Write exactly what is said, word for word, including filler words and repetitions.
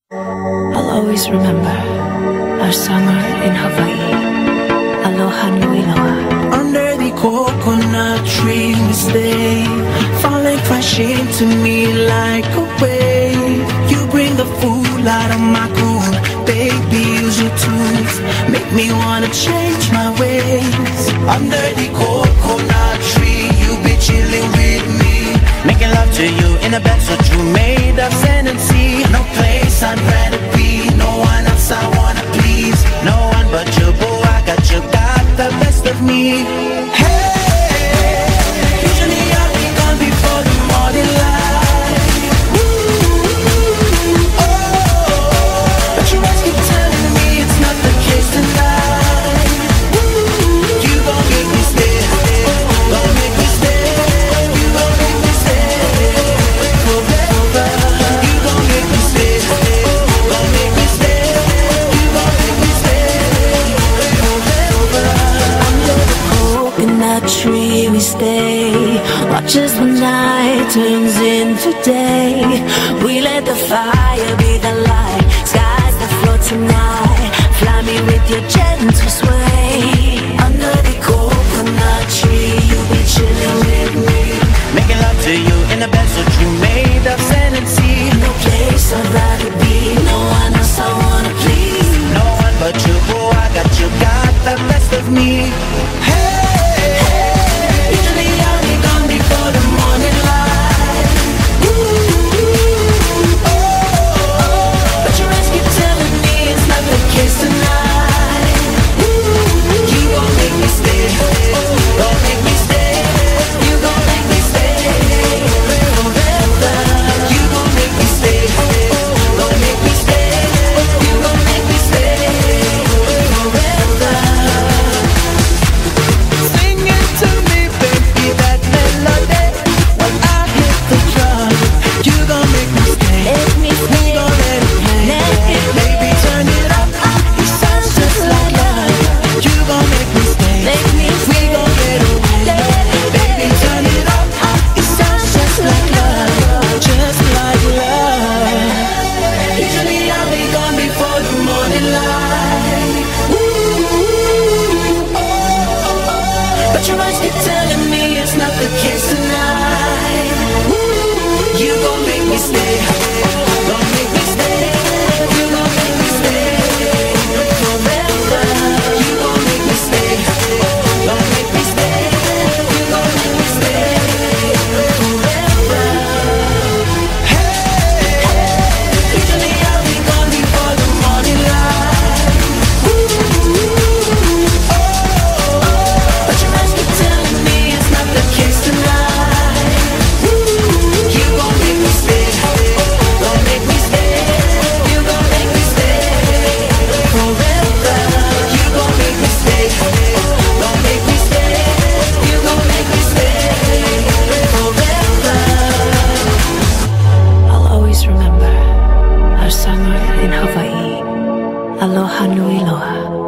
I'll always remember our summer in Hawaii. Aloha nui loa. Under the coconut tree we stay, falling, crashing to me like a wave. You bring the food out of my cool, baby, use your tools, make me wanna change my ways. Under the coconut tree, you be chilling with me. Making love to you in a bed so true, made of sand and sea. No place I'd rather be, no one else I wanna please. No one but you, boo, I got you, got the best of me. Hey, usually I'll be gone before the morning light. Ooh, oh, but your eyes keep telling me it's not the case tonight. Ooh, you gon' make me stay, gon' make me stay, you gon' make me stay forever. You gon' make me stay, gon' make me stay, you gon' make me stay forever. Under the coconut tree we stay, watch as the night turns into day. We let the fire be the light, skies the floor tonight. Fly me with your gentle sway. Under the coconut tree, you be chilling with me. Making love to you in a bed so true, made of sand and sea. No place I'd rather be, no one else I wanna please. No one but you, boo, I got you, got the best of me. Hey, usually I'll be gone before the morning light. Ooh, oh, but your eyes keep telling me it's not the case tonight. Ooh, you gon' make me stay, gon' make me stay, you gon' make me stay forever. You gon' make me stay, gon' make me stay, you gon' make me stay forever. Sing it to me, baby, that melody. When I hit the drum, you gon' make me stay. Make me stay. We gon' let it play. Let it play. Baby, turn it up. It sounds just like love. You gon' make me stay. Make me stay. We gon' get away. Let it play. Baby, turn it up. It sounds just like love. Just like love. Usually I'll be gone before the morning light. Ooh, oh, oh, oh. But your eyes keep telling me it's not the case tonight. Ooh, you gon' make me stay. Gon' make me stay. You gon' make me stay forever. You gon' make me stay. Gon' make me stay. You gon' make me stay forever. Hey, hey, usually I'll be gone before the morning light. Ooh, oh, oh, but your eyes keep telling me it's not the case tonight. Ooh, you gon' make me stay, gon' make me stay, you gon' make me stay forever. You gon' make me stay, gon' make me stay, you gon' make me stay forever. I'll always remember our summer in Hawaii. Aloha nui loa.